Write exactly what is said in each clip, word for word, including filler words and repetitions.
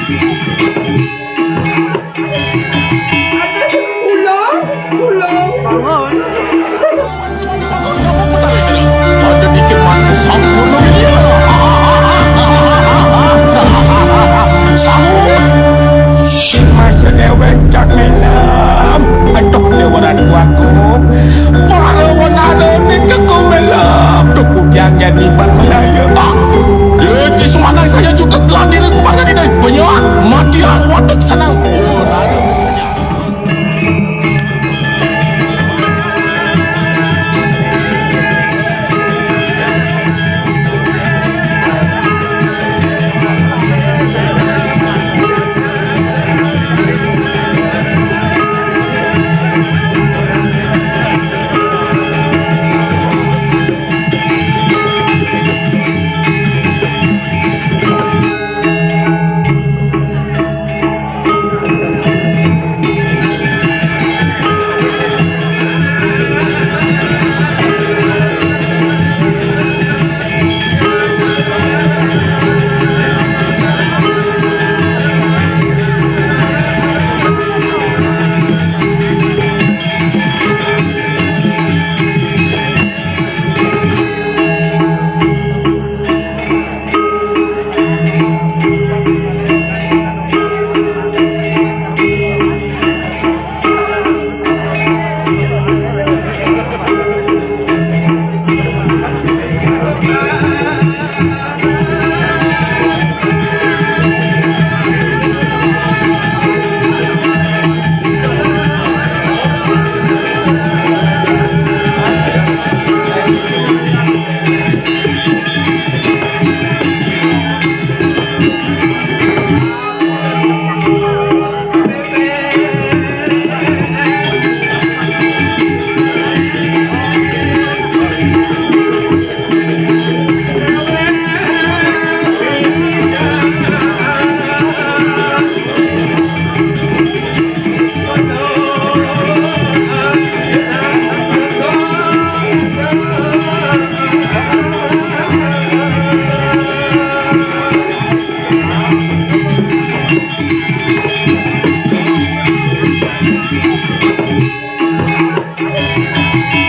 Aduh, ulung, ulung. Bangun. Ada dikit mati sampun, iya. Sampun. Masa dewek cak milam. Aduh, dewa ratu aku. Para wanara ning kekumelam. Tuku diangkat di balaya. Ah. Ya, di semanang saya juga telah diri pada di banyak. Mati awak tak kenal.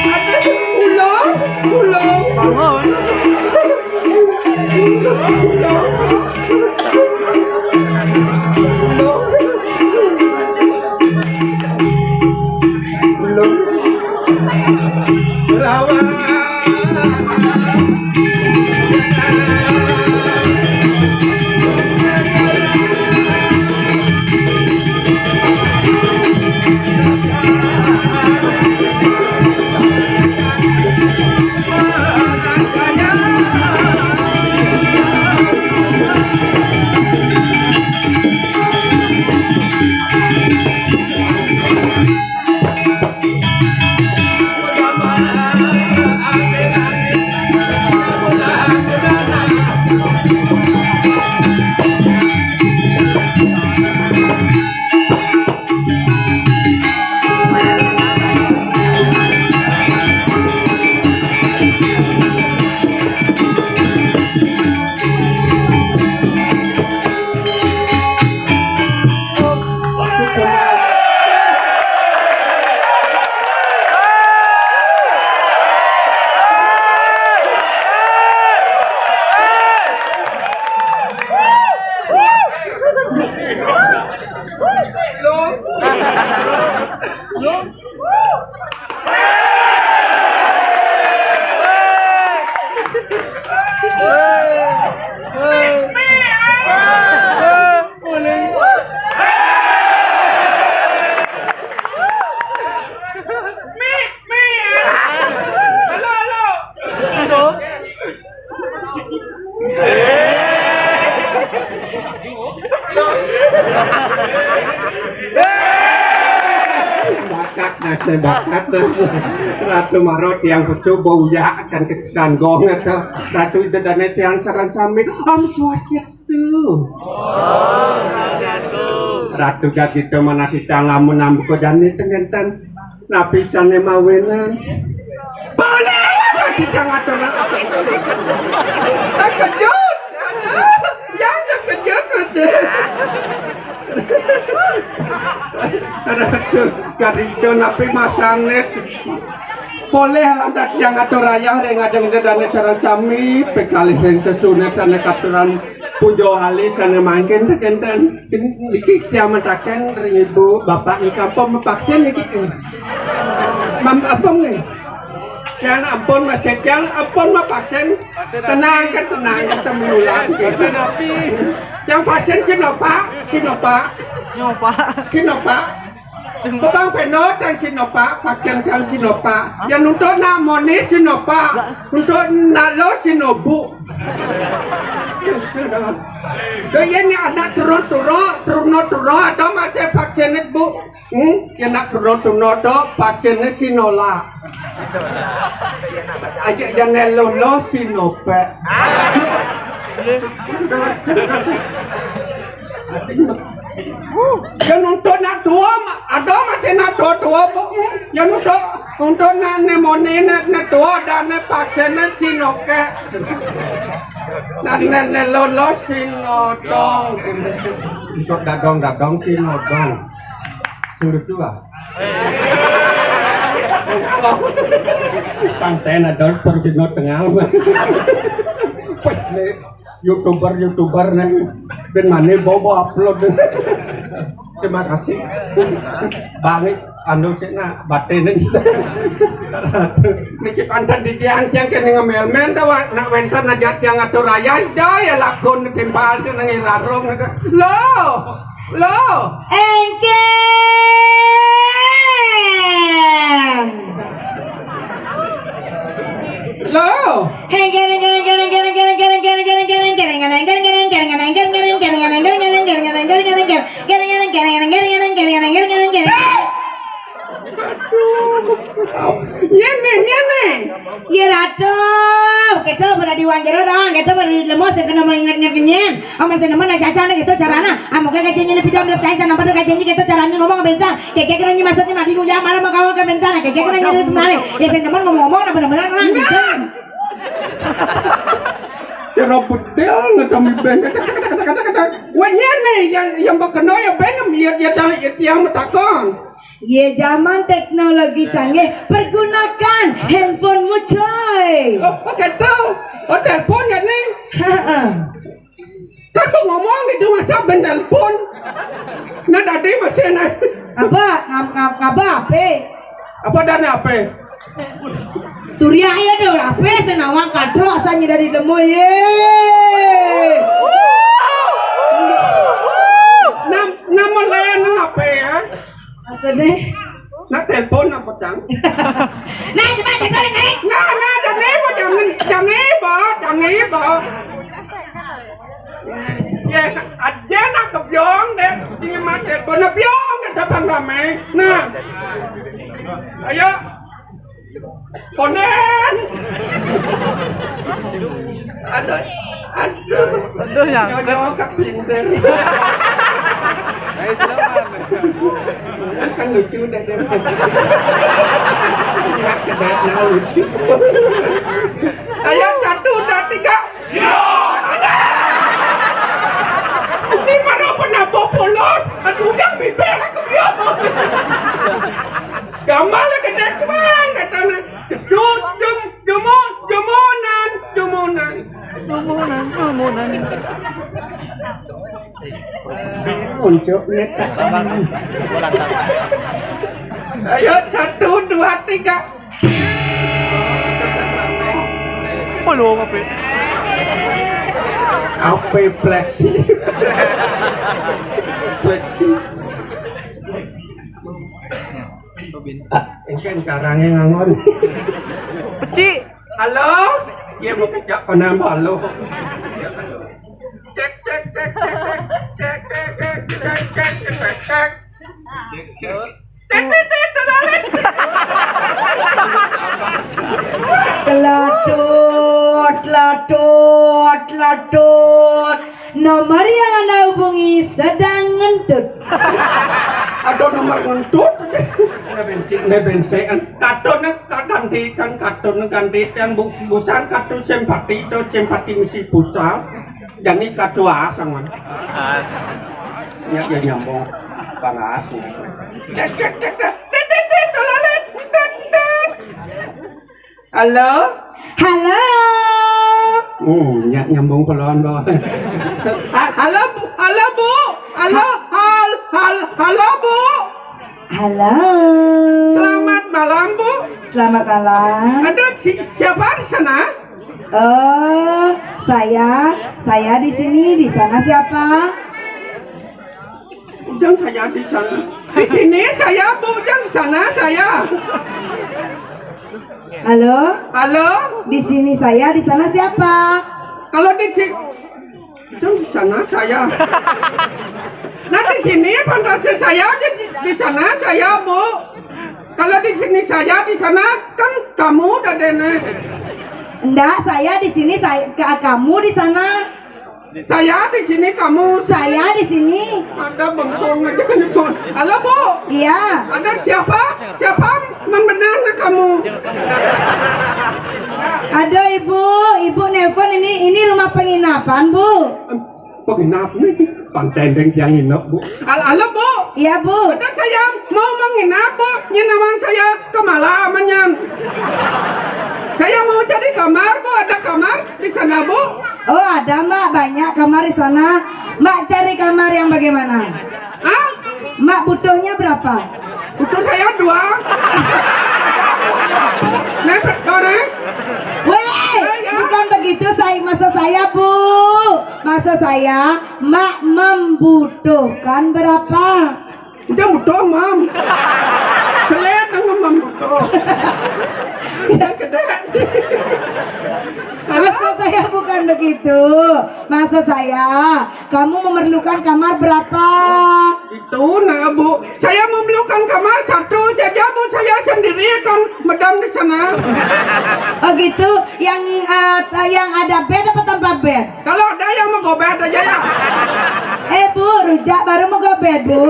Atas ulo, ulo. Bangun. Ulo. Ulo. Lawan. Bakat nas, bakat nas. Ratu Marot yang pesu bau ya akan kesan gong atau Ratu Dedane tiang saran sami. Om Swastiastu. Ratu Gagita manah titang lamun ambuka jani tengenten. Napisane mawinan. Boleh kita ngatur. Terkejut. Aduh, yang terkejut masih. Kadinten napi masane polih lantas tiang atur ayah ring ajeng dedane sareng sami, pikalih ring sesuunan sane katuran puja alis sane mangkin tekenten. Niki tiang mataken ring ibu bapak niki ampun mapaksin niki. Mam-, ampun nggih. Tiang ampun masih tiang ampun mapaksin. Tenang kan tenang kan temenulang. Tiang vaksin Sinovac, Sinovac. Nyoba. Sinovac. Bebang penot dan Sinovac, vaksin dan Sinovac. Yang untuk nak moni Sinovac, untuk nak lo Sinobu. Dah ya ni anak turun-turun, turun-turun, ada masih vaksin bu. Hmm, yang nak turun-turun tu vaksin ni Sinola. Aja jangan lo lo Sinopek. Yang untuk nak tua, ada masih nak tua-tua bu. Yang untuk, untuk nak nemoni nak, nak tua dan nak vaksin nak Sinoke. Nak, nak, nak lolos Sinodong. Untuk dadong-dadong Sinodong. Sing lucu ah. Pantai nadon pergi no tengah. Pas nih. YouTuber, YouTuber nih. Ben mana bobo upload. Terima kasih. Bangit anu sih nak batin. Niki pantan di tiang tiang kene ngemel-mel dah, nak wenten aja tiang atur ayah dah ya lakon timpal sih nang irarung dah. Lo, lo. Engkeng. Lo. Nyene, nyene. Ye ratu, kita pada di wanjero dong, kita pada di lemos yang kena mengingat-ingat nyen. Amun sing nemen aja aja nih gitu carana. Amun kayak kajian ini video ambil kajian, apa tuh kajian ini gitu caranya ngomong bensa. Kayak kayak nanya maksudnya mati kuliah mana mau kau ke bensa, kayak kayak nanya ini semari. Ya sing nemen ngomong-ngomong, apa benar-benar nang gitu. Cara bedel ngetemi ben. Wah nyene yang yang bakeno ya ben ya ya yang matakon. Ye zaman teknologi canggih, pergunakan handphonemu coy. Oh, oh gitu. Oh telepon ya nih. Heeh. Kan tuh ngomong gitu masa ben telepon. Nah tadi masih nah. Apa? Ngap ngap ngapa apa? Apa dan apa? Surya ya dong, apa sih nawang kadro asanya dari demo ye. Nam nama layanan apa ya? Maksudnya? Nak telepon apa cang? Nah, coba cek orang naik. Nah, nah, jangan ibu, jangan, jangan ibu, jangan ibu. Ya, aja nak kebiong deh. Ini mah telepon kebiong deh, depan rame. Nah, ayo. Konden. Aduh, aduh. Aduh, ya. Nyonya kak pinter. Ayo, silakan. Kan lucu deh dia. Ya, kena lucu. Ayo, satu, dua, tiga. Ini mana pernah popolos? Aduh, yang bibir aku biar. Gambar lagi dah semang katanya. Jum, jum, jumun, jumunan, jumunan. Jumunan, jumunan. Muncul nyetak. Ayo, satu, dua, tiga. Apa lo, apa? Apa fleksi? Fleksi. Ah, engken karangé ngangon. Peci. Halo? Iya, mau kecak, kena malu. Cek, cek, cek, cek, cek. Tet, tet, tet, telalek. Telatut, telatut, telatut. Nomor yang Anda hubungi sedang ngentut. Ada nomor ngentut. Ngebenci, ngebenci. Katun ganti, kan katun ganti. Yang bu-, busan katun simpati, itu simpati misi busan. Jadi ketua sama. Ya, ya nyambung. Panas. Cek, cek, cek, cek. Halo? Halo? Hmm, nya-, nyambung pelan, Bo. Ha-, halo, Bu. Halo, Bu. Halo, hal-, hal-, halo, Bu. Halo. Selamat malam, Bu. Selamat malam. Ada si-, siapa di sana? Oh, saya, saya di sini, di sana siapa? Ujang saya di sana. Di sini saya, Bu. Ujang di sana saya. Halo? Halo? Di sini saya, di sana siapa? Kalau di si-, Ujang di sana saya. Nah, di sini fantasi saya, di, di sana saya, Bu. Kalau di sini saya, di sana kan kamu, Dadene. Enggak, saya di sini, saya, ka-, kamu di sana. Saya di sini, kamu. Saya di sini. Ada bengkong aja nyebut. Halo, Bu. Iya. Ada siapa? Siapa? Man benar kamu? Aduh, Ibu. Ibu nelpon ini, ini rumah penginapan, Bu. Em, penginapan nih. Pantendeng tiang nginep, Bu. Al-, halo, Bu. Iya, Bu. Ada saya mau menginap, Bu. Nyinaman saya kemalamannya. Saya mau cari kamar, Bu. Ada kamar di sana, Bu? Oh, ada, Mbak. Banyak kamar di sana. Mbak cari kamar yang bagaimana? Hah? Mbak butuhnya berapa? Butuh saya dua. Mepet, Bang, eh? Weh, ya, ya, bukan begitu, saya, maksud saya, Bu. Maksud saya, Mbak membutuhkan berapa? Udah butuh, Mam. Selet dengan Mam butuh. Udah gede. Halo? Maksud saya bukan begitu. Maksud saya, kamu memerlukan kamar berapa? Itu, nah, Bu. Saya memerlukan kamar satu saja, Bu. Saya sendiri kan medam di sana. Oh, gitu. Yang, eh, yang ada bed apa tanpa bed? Kalau ada yang mau gobet aja ya. Eh, Bu, rujak baru mau gobet, Bu.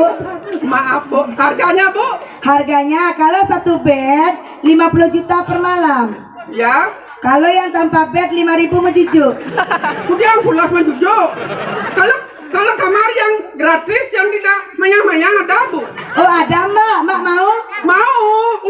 Maaf, Bu. Harganya, Bu? Harganya kalau satu bed lima puluh juta per malam. Ya. Kalau yang tanpa bed lima ribu menjujuk. Udah pulas menjujuk. Kalau, kalau kamar yang gratis, yang tidak mayang-mayang, ada, Bu? Oh, ada, Mbak. Mbak mau? Mau.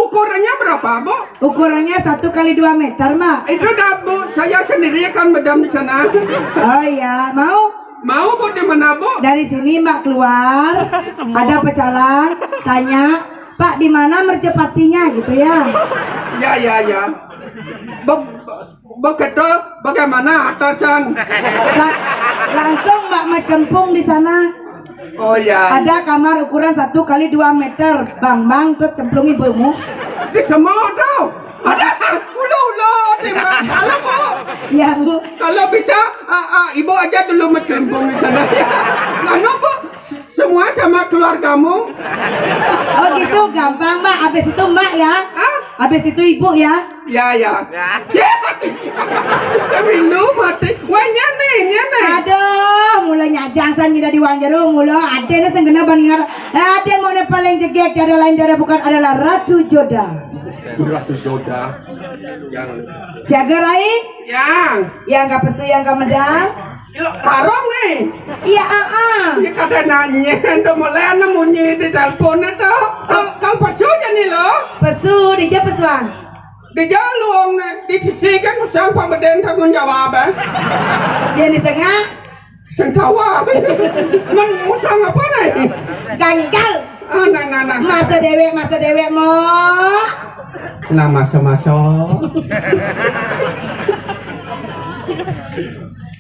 Ukurannya berapa, Bu? Ukurannya satu kali dua meter, Mbak. Itu dah, Bu. Saya sendiri kan medam di sana. Oh iya, mau? Mau, Bu, di mana, Bu? Dari sini, Mbak, keluar, ada pecalang, tanya, "Pak, di mana mercepatinya?" gitu ya. Ya, ya, ya. Be-, begitu, bagaimana atasan? La-, langsung, Mbak, mencemplung di sana. Oh, ya. Ada kamar ukuran satu kali dua meter. Bang, bang, tuh cemplung ibumu. Di semua tuh. Ada, ulo, ulo, terima. Halo, Bu. Ya, Bu. Kalau bisa, ah, ah, Ibu aja dulu mencemplung di sana. Ya. Anu, Bu, semua sama keluargamu. Oh, gitu, gampang, Mbak. Habis itu, Mbak, ya. Hah? Habis itu, Ibu, ya. Ya, ya. Ya. Ya, mati. Kami lu mati. Wah, nyane, nyane. Aduh, mula nyajang san nyida di wanjero, mula adene sing kena ban ngar-, adene mau ne paling jegek, tiada lain, tiada bukan adalah Ratu Joda. Ratu Joda. Yang siaga rai? Yang. Yang ka pesu, yang ka medang? Ilo, larong nih. Iya, ah, ah. Ini kada nanya, itu mulai anu munyi di telepon itu. Kal, kal pesu aja nih lo. Pesu, di ja pesuang. Di jalung nih, di sisi kan pesuang pembedaan tanggung jawab, eh. Yang di tengah? Sentawa. Men, musang apa nih? Gangigal. Ah, nah, nah, nah. Masa dewek, masa dewek, mo. Nah, masa-masa.